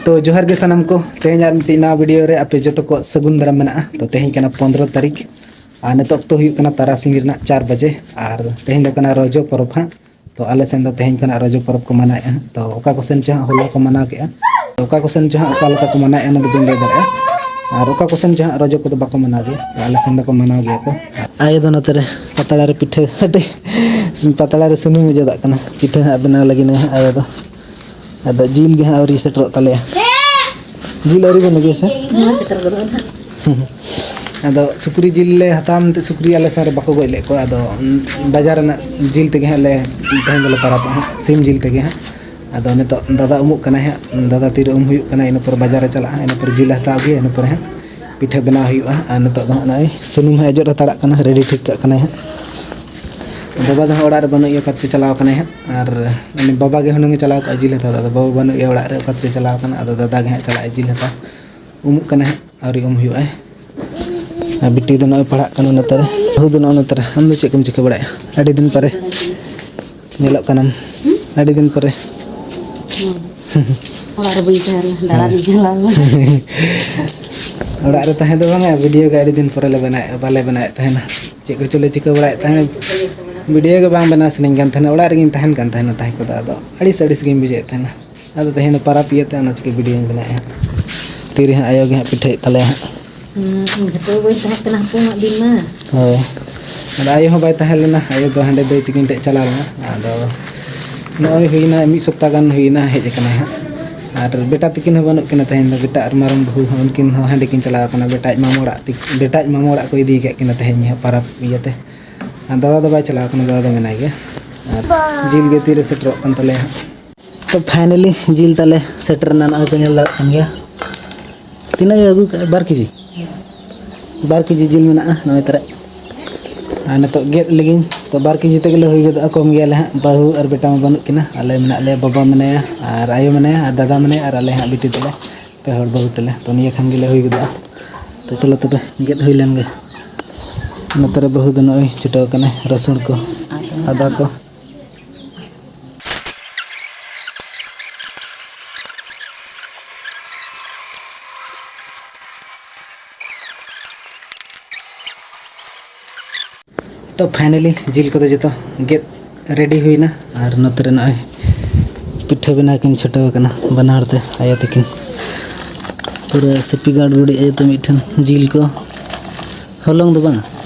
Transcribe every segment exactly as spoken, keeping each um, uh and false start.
ᱛᱚ ᱡᱚᱦᱟᱨ ᱜᱮ ᱥᱟᱱᱟᱢ ᱠᱚ, ᱛᱮᱦᱮᱧ ᱟᱨ ᱢᱤᱫᱴᱤᱡ ᱱᱟᱣᱟ ᱵᱷᱤᱰᱤᱭᱳ ᱨᱮ ᱟᱯᱮ ᱡᱚᱛᱚ ᱠᱚ ᱥᱟᱹᱜᱩᱱ ᱫᱟᱨᱟᱢ ᱢᱮᱱᱟᱜᱼᱟ᱾ ᱛᱚ ᱛᱮᱦᱮᱧ ᱠᱟᱱᱟ ᱯᱚᱱᱫᱽᱨᱚ ᱛᱟᱹᱨᱤᱠᱷ, ᱟᱨ ᱱᱤᱛᱚᱜ ᱚᱠᱛᱚ ᱦᱩᱭᱩᱜ ᱠᱟᱱᱟ ᱛᱟᱨᱟᱥᱤᱧ ᱨᱮᱱᱟᱜ ᱪᱟᱨ ᱵᱟᱡᱮ, ᱟᱨ ᱛᱮᱦᱮᱧ ᱫᱚ ᱠᱟᱱᱟ ᱨᱚᱡᱚ ᱯᱚᱨᱚᱵᱽ ᱦᱟᱸᱜ᱾ ᱛᱚ ᱟᱞᱮ ᱥᱮᱱ ᱫᱚ ᱛᱮᱦᱮᱧ ᱠᱷᱚᱱᱟᱜ ᱨᱚᱡᱚ ᱯᱚᱨᱚᱵᱽ ᱠᱚ ᱢᱟᱱᱟᱣᱮᱫᱼᱟ ᱦᱟᱸᱜ᱾ ᱛᱚ ᱚᱠᱟ ᱠᱚ ᱥᱮᱱ ᱪᱚ ᱦᱟᱸᱜ ᱦᱚᱞᱟ ᱠᱚ ᱢᱟᱱᱟᱣ ᱠᱮᱫᱼᱟ, ᱛᱚ ᱚᱠᱟ ᱠᱚ ᱥᱮᱱ ᱪᱚ ᱦᱟᱸᱜ ᱚᱠᱟ ᱞᱮᱠᱟ ᱠᱚ ᱢᱟᱱᱟᱣᱮᱫᱼᱟ ᱚᱱᱟ ᱫᱚ ᱵᱟᱹᱧ ᱞᱟᱹᱭ ᱫᱟᱲᱮᱭᱟᱜᱼᱟ᱾ ᱟᱨ ᱚᱠᱟ ᱠᱚ ᱥᱮᱱ ᱪᱚ ᱦᱟᱸᱜ ᱨᱚᱡᱚ ᱠᱚᱫᱚ ᱵᱟᱠᱚ ᱢᱟᱱᱟᱣ ᱜᱮᱭᱟ, ᱛᱚ ᱟᱞᱮ ᱥᱮᱱ ᱫᱚᱠᱚ ᱢᱟᱱᱟᱣ ᱜᱮᱭᱟ ᱠᱚ᱾ ᱟᱭᱳ ᱫᱚ ᱱᱚᱛᱮ ᱨᱮ ᱯᱟᱛᱲᱟ ᱨᱮ ᱯᱤᱴᱷᱟᱹ ᱦᱟᱹᱴᱤᱧ, ᱯᱟᱛᱲᱟ ᱨᱮ ᱥᱩᱱᱩᱢ ᱚᱡᱚᱜᱟᱜ ᱠᱟᱱᱟ, ᱯᱤᱴᱷᱟᱹ ᱦᱟᱸᱜ ᱵᱮᱱᱟᱣ ᱞᱟᱹᱜᱤᱫ ᱦᱟᱸᱜ ᱟᱭᱳ ᱫᱚ᱾ ᱟᱫᱚ ᱡᱤᱞ ᱜᱮ ᱦᱟᱸᱜ ᱟᱹᱣᱨᱤ ᱥᱮᱴᱮᱨᱚᱜ ᱛᱟᱞᱮᱭᱟ᱾ ᱡᱤᱞ ᱟᱹᱣᱨᱤ ᱵᱚᱱ ᱟᱹᱜᱩᱭᱟ ᱥᱮ? ᱦᱮᱸ, ᱥᱮᱴᱮᱨ ᱜᱚᱫᱚᱜᱼᱟ ᱱᱟᱦᱟᱜ᱾ ᱟᱫᱚ ᱥᱩᱠᱨᱤ ᱡᱤᱞ ᱞᱮ ᱦᱟᱛᱟᱣᱟ ᱢᱮᱱᱛᱮ ᱥᱩᱠᱨᱤ ᱟᱞᱮ ᱥᱮᱱ ᱨᱮ ᱵᱟᱠᱚ ᱜᱚᱡ ᱞᱮᱫ ᱠᱚᱣᱟ᱾ ᱟᱫᱚ ᱵᱟᱡᱟᱨ ᱨᱮᱱᱟᱜ ᱡᱤᱞ ᱛᱮᱜᱮ ᱦᱟᱸᱜ ᱞᱮ, ᱛᱮᱦᱮᱧ ᱫᱚᱞᱮ ᱯᱟᱨᱟᱵᱚᱜᱼᱟ ᱦᱟᱸᱜ, ᱥᱤᱢ ᱡᱤᱞ ᱛᱮᱜᱮ ᱦᱟᱸᱜ᱾ ᱟᱫᱚ ᱱᱤᱛᱚᱜ ᱫᱟᱫᱟ ᱩᱢᱩᱜ ᱠᱟᱱᱟᱭ ᱦᱟᱸᱜ, ᱫᱟᱫᱟ ᱛᱤᱨᱮ ᱩᱢ ᱦᱩᱭᱩᱜ ᱠᱟᱱᱟ, ᱤᱱᱟᱹ ᱯᱚᱨᱮ ᱵᱟᱡᱟᱨ ᱮ ᱪᱟᱞᱟᱜᱼᱟ, ᱤᱱᱟᱹ ᱯᱚᱨᱮ ᱡᱤᱞ ᱮ ᱦᱟᱛᱟᱣ ᱟᱹᱜᱩᱭᱟ, ᱤᱱᱟᱹ ᱯᱚᱨᱮ ᱦᱟᱸᱜ ᱯᱤᱴᱷᱟᱹ ᱵᱮᱱᱟᱣ ᱦᱩᱭᱩᱜᱼᱟ᱾ ᱟᱨ ᱱᱤᱛᱚᱜ ᱫᱚ ᱦᱟᱸᱜ ᱱᱚᱜᱼᱚᱭ ᱥᱩᱱᱩᱢ ᱦᱚᱸ ᱚᱡᱚᱜ ᱦᱟᱛᱟᱲᱟᱜ ᱠᱟᱱᱟ, ᱨᱮᱰᱤ ᱴᱷᱤᱠ ᱠᱟᱜ ᱠᱟᱱᱟᱭ ᱦᱟᱸᱜ᱾ ᱵᱟᱵᱟ ᱫᱚ ᱦᱟᱸᱜ ᱚᱲᱟᱜ ᱨᱮ ᱵᱟᱹᱱᱩᱜ ᱮᱭᱟ, ᱚᱠᱟ ᱛᱮ ᱪᱟᱞᱟᱣ ᱠᱟᱱᱟᱭ ᱦᱟᱸᱜ᱾ ᱟᱨ ᱩᱱᱤ ᱵᱟᱵᱟ ᱜᱮ ᱦᱩᱱᱟᱹᱝ ᱮ ᱪᱟᱞᱟᱣ ᱠᱚᱜᱼᱟ ᱡᱤᱞ ᱦᱟᱛᱟᱣ ᱫᱚ, ᱟᱫᱚ ᱵᱟᱵᱟ ᱵᱟᱹᱱᱩᱜ ᱮᱭᱟ ᱚᱲᱟᱜ ᱨᱮ, ᱚᱠᱟ ᱛᱮ ᱪᱟᱞᱟᱣ ᱠᱟᱱᱟ, ᱟᱫᱚ ᱫᱟᱫᱟ ᱜᱮ ᱦᱟᱸᱜ ᱪᱟᱞᱟᱜᱼᱟᱭ ᱡᱤᱞ ᱦᱟᱛᱟᱣ᱾ ᱩᱢᱩᱜ ᱠᱟᱱᱟᱭ ᱦᱟᱸᱜ, ᱟᱹᱣᱨᱤ ᱩᱢ ᱦᱩᱭᱩᱜᱼᱟᱭ᱾ ᱟᱨ ᱵᱤᱴᱤ ᱫᱚ ᱱᱚᱜᱼᱚᱭ ᱯᱟᱲᱦᱟᱜ ᱠᱟᱱᱟ ᱱᱚᱛᱮ ᱨᱮ, ᱵᱟᱹᱦᱩ ᱫᱚ ᱱᱚᱜᱼᱚ ᱱᱚᱛᱮ ᱨᱮ᱾ ᱟᱢ ᱫᱚ ᱪᱮᱫ ᱠᱚᱢ ᱪᱤᱠᱟᱹ ᱵᱟᱲᱟᱭᱮᱫᱼᱟ? ᱟᱹᱰᱤ ᱫᱤᱱ ᱯᱚᱨᱮ ᱧᱮᱞᱚᱜ ᱠᱟᱱᱟᱢ, ᱟᱹᱰᱤ ᱫᱤᱱ ᱯᱚᱨᱮ᱾ ᱚᱲᱟᱜ ᱨᱮ ᱵᱟᱹᱧ ᱛᱟᱦᱮᱸ ᱞᱮᱱᱟ, ᱫᱟᱬᱟᱱ ᱤᱧ ᱪᱟᱞᱟᱣ ᱞᱮᱱᱟ᱾ ᱚᱲᱟᱜ ᱨᱮ ᱛᱟᱦᱮᱸ ᱫᱚ ᱵᱟᱝᱟ, ᱵᱷᱤᱰᱤᱭᱳ ᱜᱮ ᱟᱹᱰᱤ ᱫᱤᱱ ᱯᱚᱨᱮ ᱞᱮ ᱵᱮᱱᱟᱣᱮᱫ, ᱵᱟᱞᱮ ᱵᱮᱱᱟᱣᱮᱫ ᱛᱟᱦᱮᱱᱟ᱾ ᱪᱮᱫ ᱠᱚᱪᱚ ᱞᱮ ᱪᱤᱠᱟᱹ ᱵᱟᱲᱟᱭᱮᱫ ᱛᱟᱦᱮᱱᱟ, ᱵᱷᱤᱰᱤᱭᱳ ᱜᱮ ᱵᱟᱝ ᱵᱮᱱᱟᱣ ᱥᱟᱱᱟᱧ ᱠᱟᱱ ᱛᱟᱦᱮᱱᱟ᱾ ᱚᱲᱟᱜ ᱨᱮᱜᱤᱧ ᱛᱟᱦᱮᱱ ᱠᱟᱱ ᱛᱟᱦᱮᱱᱟ ᱛᱟᱦᱮᱸ ᱠᱚᱫᱚ, ᱟᱫᱚ ᱟᱹᱲᱤᱥ ᱟᱹᱲᱤᱥ ᱜᱤᱧ ᱵᱩᱡᱷᱟᱹᱣᱮᱫ ᱛᱟᱦᱮᱱᱟ᱾ ᱟᱫᱚ ᱛᱮᱦᱮᱧ ᱫᱚ ᱯᱟᱨᱟᱵᱽ ᱤᱭᱟᱹᱛᱮ ᱚᱱᱟ ᱪᱤᱠᱟᱹ ᱵᱷᱤᱰᱤᱭᱳᱧ ᱵᱮᱱᱟᱣᱮᱫᱼᱟ ᱦᱟᱸᱜ᱾ ᱛᱤᱨᱮ ᱦᱟᱸᱜ ᱟᱭᱳ ᱜᱮ ᱦᱟᱸᱜ ᱯᱤᱴᱷᱟᱹᱭᱮᱫ ᱛᱟᱞᱮᱭᱟ ᱦᱟᱸᱜ᱾ ᱦᱩᱸ, ᱤᱧ ᱜᱷᱟᱴᱟᱹᱣ ᱵᱟᱹᱧ ᱛᱟᱦᱮᱸ ᱠᱟᱱᱟ ᱦᱟᱯᱮ ᱩᱱᱟᱹᱜ ᱫᱤᱱ ᱢᱟ᱾ ᱦᱳᱭ, ᱟᱫᱚ ᱟᱭᱳ ᱦᱚᱸ ᱵᱟᱭ ᱛᱟᱦᱮᱸ ᱞᱮᱱᱟ, ᱟᱭᱳ ᱫᱚ ᱦᱟᱸᱰᱮ ᱫᱟᱹᱭ ᱛᱟᱹᱠᱤᱱ ᱴᱷᱮᱡ ᱪᱟᱞᱟᱣ ᱞᱮᱱᱟ᱾ ᱟᱫᱚ ᱱᱚᱜᱼᱚᱭ ᱦᱩᱭᱱᱟ ᱢᱤᱫ ᱥᱚᱯᱛᱟ ᱜᱟᱱ ᱦᱩᱭᱱᱟ, ᱦᱮᱡ ᱟᱠᱟᱱᱟᱭ ᱦᱟᱸᱜ᱾ ᱟᱨ ᱵᱮᱴᱟ ᱛᱟᱹᱠᱤᱱ ᱦᱚᱸ ᱵᱟᱹᱱᱩᱜ ᱠᱤᱱᱟ ᱛᱮᱦᱮᱧ ᱫᱚ, ᱵᱮᱴᱟ ᱟᱨ ᱢᱟᱨᱟᱝ ᱵᱟᱹᱦᱩ ᱦᱚᱸ, ᱩᱱᱠᱤᱱ ᱦᱚᱸ ᱦᱟᱸᱰᱮ ᱠᱤᱱ ᱪᱟᱞᱟᱣ ᱠᱟᱱᱟ ᱵᱮᱴᱟ ᱟᱡ ᱢᱟᱢᱚ ᱚᱲᱟᱜ ᱛᱮ, ᱵᱮᱴᱟ ᱟᱡ ᱢᱟᱢᱚ ᱚᱲᱟᱜ ᱠᱚ ᱤᱫᱤ ᱟᱠᱟᱫ ᱠᱤᱱᱟ ᱛᱮᱦᱮᱧ ᱜᱮ ᱦᱟᱸᱜ ᱯᱟᱨᱟᱵᱽ ᱤᱭᱟᱹᱛᱮ᱾ ᱟᱨ ᱫᱟᱫᱟ ᱫᱚ ᱵᱟᱭ ᱪᱟᱞᱟᱣ ᱠᱟᱱᱟ, ᱫᱟᱫᱟ ᱫᱚ ᱢᱮᱱᱟᱭ ᱜᱮᱭᱟ᱾ ᱟᱨ ᱡᱤᱞ ᱜᱮ ᱛᱤᱨᱮ ᱥᱮᱴᱮᱨᱚᱜ ᱠᱟᱱ ᱛᱟᱞᱮᱭᱟ ᱦᱟᱸᱜ᱾ ᱛᱚ finally ᱡᱤᱞ ᱛᱟᱞᱮ ᱥᱮᱴᱮᱨ ᱮᱱᱟ, ᱱᱚᱜᱼᱚᱭ ᱯᱮ ᱧᱮᱞ ᱫᱟᱲᱮᱭᱟᱜ ᱠᱟᱱ ᱜᱮᱭᱟ᱾ ᱛᱤᱱᱟᱹᱜ ᱮ ᱟᱹᱜᱩ ᱠᱟᱜᱼᱟ? ᱵᱟᱨ ᱠᱮᱡᱤ? ᱵᱟᱨ ᱠᱮᱡᱤ ᱡᱤᱞ ᱢᱮᱱᱟᱜᱼᱟ ᱱᱚᱜᱼᱚᱭ ᱛᱟᱨᱟ᱾ ᱟᱨ ᱱᱤᱛᱚᱜ ᱜᱮᱫ ᱞᱟᱹᱜᱤᱫ, ᱛᱚ ᱵᱟᱨ ᱠᱮᱡᱤ ᱛᱮᱜᱮ ᱞᱮ ᱦᱩᱭ ᱜᱚᱫᱚᱜᱼᱟ, ᱠᱚᱢ ᱜᱮᱭᱟᱞᱮ ᱦᱟᱸᱜ᱾ ᱵᱟᱹᱦᱩ ᱟᱨ ᱵᱮᱴᱟ ᱢᱟ ᱵᱟᱹᱱᱩᱜ ᱠᱤᱱᱟ, ᱟᱞᱮ ᱢᱮᱱᱟᱜ ᱞᱮᱭᱟ, ᱵᱟᱵᱟ ᱢᱮᱱᱟᱭᱟ ᱟᱨ ᱟᱭᱳ ᱢᱮᱱᱟᱭᱟ ᱟᱨ ᱫᱟᱫᱟ ᱢᱮᱱᱟᱭᱟ ᱟᱨ ᱟᱞᱮ ᱦᱟᱸᱜ ᱵᱤᱴᱤ ᱛᱟᱞᱮ, ᱯᱮ ᱦᱚᱲ ᱵᱟᱹᱦᱩ ᱛᱟᱞᱮ᱾ ᱛᱚ ᱱᱤᱭᱟᱹ ᱠᱷᱟᱱ ᱜᱮᱞᱮ ᱦᱩᱭ ᱜᱚᱫᱚᱜᱼᱟ᱾ ᱛᱚ ᱪᱚᱞᱚ ᱛᱚᱵᱮ ᱜᱮᱫ ᱦᱩᱭ ᱞᱮᱱ ᱜᱮ᱾ ᱱᱚᱛᱮ ᱨᱮ ᱵᱟᱹᱦᱩ ᱫᱚ ᱱᱚᱜᱼᱚᱭ ᱪᱷᱩᱴᱟᱹᱣ ᱠᱟᱱᱟᱭ ᱨᱟᱹᱥᱩᱱ ᱠᱚ, ᱟᱫᱟ ᱠᱚ᱾ ᱛᱚ finally ᱡᱤᱞ ᱠᱚᱫᱚ ᱡᱚᱛᱚ ᱜᱮᱫ ᱨᱮᱰᱤ ᱦᱩᱭᱱᱟ᱾ ᱟᱨ ᱱᱚᱛᱮ ᱨᱮ ᱱᱚᱜᱼᱚᱭ ᱯᱤᱴᱷᱟᱹ ᱵᱮᱱᱟᱣ ᱠᱤᱱ ᱪᱷᱩᱴᱟᱹᱣ ᱟᱠᱟᱱᱟ ᱵᱟᱱᱟ ᱦᱚᱲ ᱛᱮ ᱟᱭᱳ ᱛᱟᱹᱠᱤᱱ᱾ ᱯᱩᱨᱟᱹ ᱥᱤᱯᱤ ᱜᱟᱲ ᱵᱩᱰᱤ ᱟᱭᱳ ᱛᱮ ᱢᱤᱫᱴᱷᱮᱱ ᱡᱤᱞ ᱠᱚ᱾ ᱦᱚᱞᱚᱝ ᱫᱚ ᱵᱟᱝ?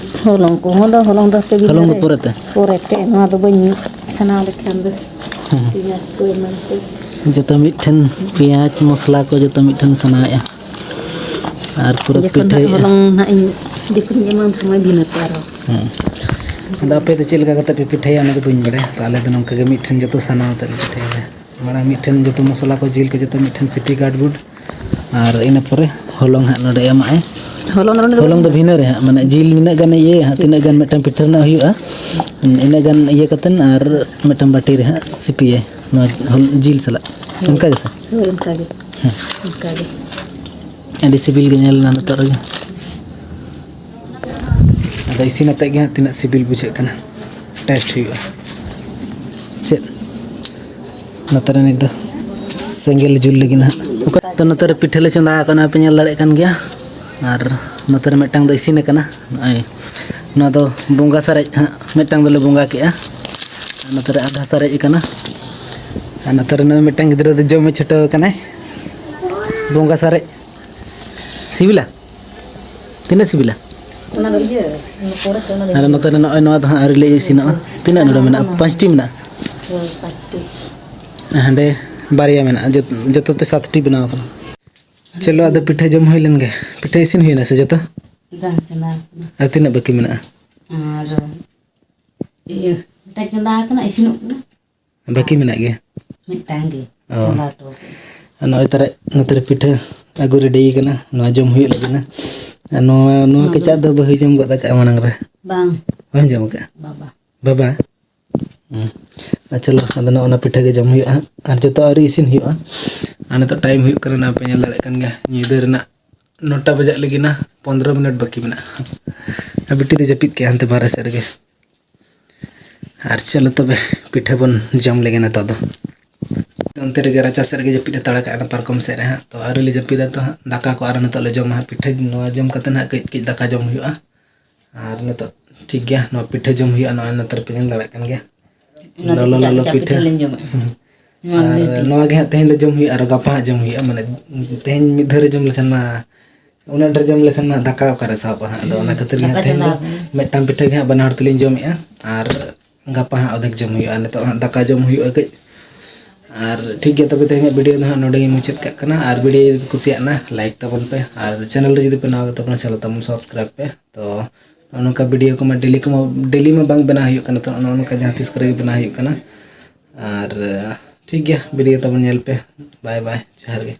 ᱦᱚᱞᱚᱝ ᱠᱚᱦᱚᱸ ᱫᱚ, ᱦᱚᱞᱚᱝ ᱫᱚ ᱦᱟᱯᱮ ᱦᱚᱞᱚᱝ ᱫᱚ ᱵᱷᱤᱱᱟᱹ ᱨᱮ᱾ ᱯᱚᱨᱮᱛᱮ? ᱯᱚᱨᱮᱛᱮ, ᱱᱚᱣᱟ ᱫᱚ ᱵᱟᱹᱧ ᱥᱟᱱᱟᱣ ᱞᱮᱠᱷᱟᱱ ᱫᱚ᱾ ᱦᱮᱸ᱾ ᱯᱮᱸᱭᱟᱡᱽ ᱠᱚ ᱮᱢᱟᱱ ᱠᱚ᱾ ᱡᱚᱛᱚ ᱢᱤᱫᱴᱷᱮᱱ, ᱯᱮᱸᱭᱟᱡᱽ ᱢᱚᱥᱞᱟ ᱠᱚ ᱡᱚᱛᱚ ᱢᱤᱫᱴᱷᱮᱱ ᱥᱟᱱᱟᱣᱮᱜᱼᱟ᱾ ᱟᱨ ᱯᱩᱨᱟᱹ ᱡᱚᱠᱷᱚᱱ ᱦᱟᱸᱜ ᱯᱤᱴᱷᱟᱹᱭᱮᱜᱼᱟ᱾ ᱦᱚᱞᱚᱝ ᱦᱟᱸᱜ ᱤᱧ ᱡᱚᱠᱷᱚᱱ ᱤᱧ ᱮᱢᱟ ᱩᱱ ᱥᱚᱢᱚᱭ ᱵᱷᱤᱱᱟᱹ ᱛᱮ ᱟᱨᱦᱚᱸ᱾ ᱦᱮᱸ᱾ ᱟᱫᱚ ᱟᱯᱮ ᱫᱚ ᱪᱮᱫ ᱞᱮᱠᱟ ᱠᱟᱛᱮ ᱯᱮ ᱯᱤᱴᱷᱟᱹᱭᱟ ᱚᱱᱟ ᱫᱚ ᱵᱟᱹᱧ ᱵᱟᱲᱟᱭᱟ᱾ ᱛᱚ ᱟᱞᱮ ᱫᱚ ᱱᱚᱝᱠᱟ ᱜᱮ ᱢᱤᱫᱴᱷᱮᱱ ᱡᱚᱛᱚ ᱥᱟᱱᱟᱣ ᱠᱟᱛᱮ ᱞᱮ ᱯᱤᱴᱷᱟᱹᱭᱟᱞᱮ᱾ ᱢᱟᱲᱟᱝ ᱢᱤᱫᱴᱷᱮᱱ ᱡᱚᱛᱚ ᱢᱚᱥᱞᱟ ᱠᱚ ᱡᱤᱞ ᱠᱚ ᱡᱚᱛᱚ ᱢᱤᱫᱴᱷᱮᱱ ᱥᱤᱯᱤ ᱜᱟᱰᱜᱩᱰ᱾ ᱟᱨ ᱤᱱᱟᱹ ᱯᱚᱨᱮ ᱦᱚᱞᱚᱝ ᱦᱟᱸᱜ ᱱᱚᱰᱮ ᱮᱢᱟᱜᱼᱟᱭ᱾ ᱦᱚᱞᱚᱝ ᱫᱚ ᱱᱚᱰᱮ ᱫᱚ ᱦᱚᱞᱚᱝ ᱫᱚ ᱵᱟᱹᱧ ᱵᱷᱤᱱᱟᱹ ᱨᱮ ᱦᱟᱸᱜ, ᱢᱟᱱᱮ ᱡᱤᱞ ᱱᱤᱱᱟᱹᱜ ᱜᱟᱱ ᱤᱭᱟᱹᱭᱟ ᱦᱟᱸᱜ, ᱛᱤᱱᱟᱹᱜ ᱜᱟᱱ ᱢᱤᱫᱴᱟᱝ ᱯᱤᱴᱷᱟᱹ ᱨᱮᱱᱟᱜ ᱦᱩᱭᱩᱜᱼᱟ, ᱤᱱᱟᱹᱜ ᱜᱟᱱ ᱤᱭᱟᱹ ᱠᱟᱛᱮᱱ ᱟᱨ ᱢᱤᱫᱴᱟᱝ ᱵᱟᱹᱴᱤ ᱨᱮ ᱦᱟᱸᱜ ᱥᱤᱯᱤᱭᱟᱭ ᱱᱚᱣᱟ ᱦᱚᱞ-, ᱡᱤᱞ ᱥᱟᱞᱟᱜ᱾ ᱦᱳᱭ᱾ ᱚᱱᱠᱟ ᱜᱮ ᱥᱮ? ᱦᱳᱭ, ᱚᱱᱠᱟ ᱜᱮ᱾ ᱦᱮᱸ᱾ ᱚᱱᱠᱟ ᱜᱮ᱾ ᱟᱹᱰᱤ ᱥᱤᱵᱤᱞ ᱜᱮ ᱧᱮᱞ ᱮᱱᱟ ᱱᱤᱛᱚᱜ ᱨᱮᱜᱮ᱾ ᱟᱫᱚ ᱤᱥᱤᱱ ᱟᱛᱮᱫ ᱜᱮ ᱦᱟᱸᱜ ᱛᱤᱱᱟᱹᱜ ᱥᱤᱵᱤᱞ ᱵᱩᱡᱷᱟᱹᱜ ᱠᱟᱱᱟ, ᱴᱮᱥᱴ ᱦᱩᱭᱩᱜᱼᱟ᱾ ᱪᱮᱫ? ᱱᱚᱛᱮ ᱨᱮ ᱱᱤᱛ ᱫᱚ ᱥᱮᱸᱜᱮᱞ ᱡᱩᱞ ᱞᱟᱹᱜᱤᱫ ᱦᱟᱸᱜ᱾ ᱚᱠᱟ ᱛᱚ ᱱᱚᱛᱮ ᱨᱮ ᱯᱤᱴᱷᱟᱹ ᱞᱮ ᱪᱚᱸᱫᱟ ᱟᱠᱟᱱᱟ, ᱯᱮ ᱧᱮᱞ ᱫᱟᱲᱮᱭᱟᱜ ᱠᱟᱱ ᱜᱮᱭᱟ᱾ ᱟᱨ ᱱᱚᱛᱮ ᱨᱮ ᱢᱤᱫᱴᱟᱝ ᱫᱚ ᱤᱥᱤᱱ ᱟᱠᱟᱱᱟ᱾ ᱱᱚᱜᱼᱚᱭ ᱱᱚᱣᱟ ᱫᱚ ᱵᱚᱸᱜᱟ ᱥᱟᱨᱮᱡ ᱦᱟᱸᱜ, ᱢᱤᱫᱴᱟᱝ ᱫᱚᱞᱮ ᱵᱚᱸᱜᱟ ᱠᱮᱜᱼᱟ᱾ ᱟᱨ ᱱᱚᱛᱮ ᱨᱮ ᱟᱫᱷᱟ ᱥᱟᱨᱮᱡ ᱟᱠᱟᱱᱟ᱾ ᱟᱨ ᱱᱚᱛᱮ ᱨᱮ ᱱᱩᱭ ᱢᱤᱫᱴᱟᱝ ᱜᱤᱫᱽᱨᱟᱹ ᱫᱚ ᱡᱚᱢᱮ ᱪᱷᱩᱴᱟᱹᱣ ᱟᱠᱟᱱᱟᱭ᱾ ᱵᱚᱸᱜᱟ ᱥᱟᱨᱮᱡ ᱥᱤᱵᱤᱞᱟ? ᱛᱤᱱᱟᱹᱜ ᱥᱤᱵᱤᱞᱟ? ᱚᱱᱟ ᱫᱚ ᱤᱭᱟᱹ, ᱚᱱᱟ ᱯᱚᱨᱮ ᱛᱮ, ᱚᱱᱟ ᱫᱚ ᱟᱨ ᱤᱭᱟᱹ᱾ ᱱᱚᱛᱮ ᱨᱮ ᱱᱚᱜᱼᱚᱭ ᱱᱚᱣᱟ ᱫᱚ ᱦᱟᱸᱜ ᱟᱹᱣᱨᱤ ᱞᱮ ᱤᱥᱤᱱᱚᱜᱼᱟ᱾ ᱛᱤᱱᱟᱹᱜ ᱱᱚᱰᱮ ᱢᱮᱱᱟᱜᱼᱟ? ᱯᱟᱸᱪᱴᱤ ᱢᱮᱱᱟᱜᱼᱟ? ᱦᱳᱭ, ᱯᱟᱸᱪᱴᱤ᱾ ᱦᱟᱸᱰᱮ ᱵᱟᱨᱭᱟ ᱢᱮᱱᱟᱜᱼᱟ, ᱡᱚᱛ-, ᱡᱚᱛᱚ ᱛᱮ ᱥᱟᱛᱴᱤ ᱵᱮᱱᱟᱣ ᱟᱠᱟᱱᱟ᱾ ᱪᱚᱞᱚ, ᱟᱫᱚ ᱯᱤᱴᱷᱟᱹ ᱡᱚᱢ ᱦᱩᱭ ᱞᱮᱱ ᱜᱮ᱾ ᱯᱤᱴᱷᱟᱹ ᱤᱥᱤᱱ ᱦᱩᱭᱱᱟ ᱥᱮ ᱡᱚᱛᱚ? ᱵᱟᱝ ᱪᱚᱸᱫᱟ ᱟᱠᱟᱱᱟ᱾ ᱟᱨ ᱛᱤᱱᱟᱹᱜ ᱵᱟᱹᱠᱤ ᱢᱮᱱᱟᱜᱼᱟ? ᱟᱨ ᱤᱭᱟᱹ, ᱢᱤᱫᱴᱟᱝ ᱪᱚᱸᱫᱟ ᱟᱠᱟᱱᱟ, ᱤᱥᱤᱱᱚᱜ ᱠᱟᱱᱟ᱾ ᱵᱟᱹᱠᱤ ᱢᱮᱱᱟᱜ ᱜᱮᱭᱟ? ᱢᱤᱫᱴᱟᱝ ᱜᱮ ᱚ᱾ ᱪᱚᱸᱫᱟ ᱦᱚᱴᱚ ᱟᱠᱟᱫᱟᱹᱧ᱾ ᱟᱨ ᱱᱚᱜᱼᱚᱭ ᱛᱟᱨᱟ ᱱᱚᱛᱮ ᱨᱮ ᱯᱤᱴᱷᱟᱹ ᱟᱹᱜᱩ ᱨᱮᱰᱤ ᱠᱟᱱᱟ, ᱱᱚᱣᱟ ᱡᱚᱢ ᱦᱩᱭᱩᱜ ᱞᱟᱹᱜᱤᱫ ᱱᱟ᱾ ᱟᱨ ᱱᱚᱣᱟ, ᱱᱚᱣᱟ ᱱᱚᱣᱟ ᱫᱚ ᱠᱮᱪᱟᱜ ᱫᱚ ᱵᱟᱹᱦᱩᱭ ᱡᱚᱢ ᱜᱚᱫ ᱟᱠᱟᱫᱼᱟ ᱢᱟᱲᱟᱝ ᱨᱮ᱾ ᱵᱟᱝ᱾ ᱵᱟᱢ ᱡᱚᱢ ᱟᱠᱟᱫᱼᱟ? ᱵᱟᱵᱟ᱾ ᱵᱟᱵᱟ? ᱦᱩᱸ᱾ ᱟᱨ ᱪᱚᱞᱚ, ᱟᱫᱚ ᱱᱚᱜᱼᱚ ᱱᱟ ᱯᱤᱴᱷᱟᱹ ᱜᱮ ᱡᱚᱢ ᱦᱩᱭᱩᱜᱼᱟ ᱦᱟᱸᱜ᱾ ᱟᱨ ᱡᱚᱛᱚ ᱟᱹᱣᱨᱤ ᱤᱥᱤᱱ ᱦᱩᱭᱩᱜᱼᱟ᱾ ᱟᱨ ᱱᱤᱛᱚᱜ ᱴᱟᱭᱤᱢ ᱦᱩᱭᱩᱜ ᱠᱟᱱᱟ, ᱱᱚᱣᱟ ᱯᱮ ᱧᱮᱞ ᱫᱟᱲᱮᱭᱟᱜ ᱠᱟᱱ ᱜᱮᱭᱟ, ᱧᱤᱫᱟᱹ ᱨᱮᱱᱟᱜ ᱱᱚᱴᱟ ᱵᱟᱡᱟᱜ ᱞᱟᱹᱜᱤᱫ ᱱᱟ, ᱯᱚᱱᱫᱽᱨᱚ ᱢᱤᱱᱤᱴ ᱵᱟᱹᱠᱤ ᱢᱮᱱᱟᱜᱼᱟ᱾ ᱟᱨ ᱵᱤᱴᱤ ᱫᱚ ᱡᱟᱹᱯᱤᱫ ᱠᱮᱜᱼᱟ ᱦᱟᱱᱛᱮ ᱵᱟᱦᱨᱮ ᱥᱮᱫ ᱨᱮᱜᱮ᱾ ᱟᱨ ᱪᱚᱞᱚ ᱛᱚᱵᱮ, ᱯᱤᱴᱷᱟᱹ ᱵᱚᱱ ᱡᱚᱢ ᱞᱮᱜᱮ ᱱᱤᱛᱚᱜ ᱫᱚ᱾ ᱚᱱᱛᱮ ᱨᱮᱜᱮ ᱨᱟᱪᱟ ᱥᱮᱫ ᱨᱮᱜᱮ ᱡᱟᱹᱯᱤᱫ ᱦᱟᱛᱟᱲ ᱠᱟᱜᱼᱟ, ᱚᱱᱟ ᱯᱟᱨᱠᱚᱢ ᱥᱮᱫ ᱨᱮ ᱦᱟᱸᱜ᱾ ᱛᱚ ᱟᱹᱣᱨᱤ ᱞᱮ ᱡᱟᱹᱯᱤᱫᱟ, ᱛᱚ ᱦᱟᱸᱜ ᱫᱟᱠᱟ ᱠᱚ ᱟᱨ ᱱᱤᱛᱚᱜ ᱞᱮ ᱡᱚᱢᱟ ᱦᱟᱸᱜ᱾ ᱯᱤᱴᱷᱟᱹ ᱱᱚᱣᱟ ᱡᱚᱢ ᱠᱟᱛᱮ ᱦᱟᱸᱜ ᱠᱟᱹᱡ ᱠᱟᱹᱡ ᱫᱟᱠᱟ ᱡᱚᱢ ᱦᱩᱭᱩᱜᱼᱟ᱾ ᱟᱨ ᱱᱤᱛᱚᱜ ᱴᱷᱤᱠ ᱜᱮᱭᱟ, ᱱᱚᱣᱟ ᱯᱤᱴᱷᱟᱹ ᱡᱚᱢ ᱦᱩᱭᱩᱜᱼᱟ, ᱱᱚᱜᱼᱚᱭ ᱱᱚᱛᱮ ᱨᱮᱯᱮ ᱧᱮᱞ ᱫᱟᱲᱮᱭᱟᱜ ᱠᱟᱱ ᱜᱮᱭᱟ᱾ ᱚᱱᱟ ᱫᱚ ᱞᱚᱞᱚ ᱠᱟᱪᱟ ᱞᱚᱞᱚ ᱠᱟᱪᱟ ᱯᱤᱴᱷᱟᱹ᱾ ᱯᱤᱴᱷᱟᱹ ᱞᱤᱧ ᱡᱚᱢᱟ᱾ ᱱᱚᱣᱟ ᱟᱨ ᱞᱤᱧ ᱯᱤᱴᱷᱟᱹ᱾ ᱱᱚᱣᱟ ᱜᱮ ᱦᱟᱸᱜ ᱛᱮᱦᱮᱧ ᱫᱚ ᱡᱚᱢ ᱦᱩᱭᱩᱜᱼᱟ, ᱟᱨ ᱜᱟᱯᱟ ᱦᱟᱸᱜ ᱡᱚᱢ ᱦᱩᱭᱩᱜᱼᱟ᱾ ᱢᱟᱱᱮ ᱛᱮᱦᱮᱧ ᱢᱤᱫ ᱫᱷᱟᱣ ᱨᱮ ᱡᱚᱢ ᱞᱮᱠᱷᱟᱱ ᱢᱟ, ᱩᱱᱟᱹᱜ ᱰᱷᱮᱨ ᱡᱚᱢ ᱞᱮᱠᱷᱟᱱ ᱢᱟ ᱫᱟᱠᱟ ᱚᱠᱟᱨᱮ ᱥᱟᱵᱚᱜᱼᱟ ᱦᱟᱸᱜ᱾ ᱟᱫᱚ ᱚᱱᱟ ᱠᱷᱟᱹᱛᱤᱨ ᱜᱮ ᱦᱟᱸᱜ ᱫᱟᱠᱟ ᱛᱮᱦᱮᱧ ᱪᱚᱸᱫᱟ ᱫᱚ ᱟᱠᱟᱱᱟ᱾ ᱢᱤᱫᱴᱟᱝ ᱯᱤᱴᱷᱟᱹ ᱜᱮ ᱦᱟᱸᱜ ᱵᱟᱱᱟ ᱦᱚᱲ ᱛᱮᱞᱤᱧ ᱡᱚᱢᱮᱜᱼᱟ, ᱟᱨ ᱜᱟᱯᱟ ᱦᱟᱸᱜ ᱚᱫᱷᱮᱠ ᱡᱚᱢ ᱦᱩᱭᱩᱜᱼᱟ᱾ ᱱᱤᱛᱚᱜ ᱦᱟᱸᱜ ᱫᱟᱠᱟ ᱡᱚᱢ ᱦᱩᱭᱩᱜᱼᱟ ᱠᱟᱹᱡ᱾ ᱟᱨ ᱴᱷᱤᱠ ᱜᱮᱭᱟ, ᱛᱚᱵᱮ ᱛᱮᱦᱮᱧᱟᱜ ᱵᱷᱤᱰᱤᱭᱳ ᱫᱚ ᱦᱟᱸᱜ ᱱᱚᱰᱮ ᱜᱮᱧ ᱢᱩᱪᱟᱹᱫ ᱠᱟᱜ ᱠᱟᱱᱟ᱾ ᱟᱨ ᱵᱷᱤᱰᱤᱭᱳ ᱡᱩᱫᱤ ᱯᱮ ᱠᱩᱥᱤᱭᱟᱜ ᱱᱟ, ᱞᱟᱭᱤᱠ ᱛᱟᱵᱚᱱ ᱯᱮ, ᱟᱨ ᱪᱮᱱᱮᱞ ᱨᱮ ᱡᱩᱫᱤ ᱯᱮ ᱱᱟᱣᱟ ᱜᱮ ᱛᱟᱵᱚᱱᱟ, ᱪᱮᱱᱮᱞ ᱛᱟᱵᱚᱱ ᱥᱟᱵᱥᱠᱨᱟᱭᱤᱵ ᱯᱮ᱾ ᱛᱚ ᱱᱚᱜᱼᱚ ᱱᱚᱝᱠᱟ ᱵᱷᱤᱰᱤᱭᱳ ᱠᱚᱢᱟ ᱰᱮᱞᱤ ᱠᱚᱢᱟ, ᱰᱮᱞᱤ ᱢᱟ ᱵᱟᱝ ᱵᱮᱱᱟᱣ ᱦᱩᱭᱩᱜ ᱠᱟᱱᱟ, ᱛᱚ ᱱᱚᱜᱼᱚ ᱱᱚᱝᱠᱟ ᱡᱟᱦᱟᱸ ᱛᱤᱥ ᱠᱚᱨᱮ ᱜᱮ ᱵᱮᱱᱟᱣ ᱦᱩᱭᱩᱜ ᱠᱟᱱᱟ᱾ ᱟᱨ ᱴᱷᱤᱠ ᱜᱮᱭᱟ, ᱵᱷᱤᱰᱤᱭᱳ ᱛᱟᱵᱚᱱ ᱧᱮᱞ ᱯᱮ᱾ ᱵᱟᱭ ᱵᱟᱭ, ᱡᱚᱦᱟᱨ ᱜᱮ᱾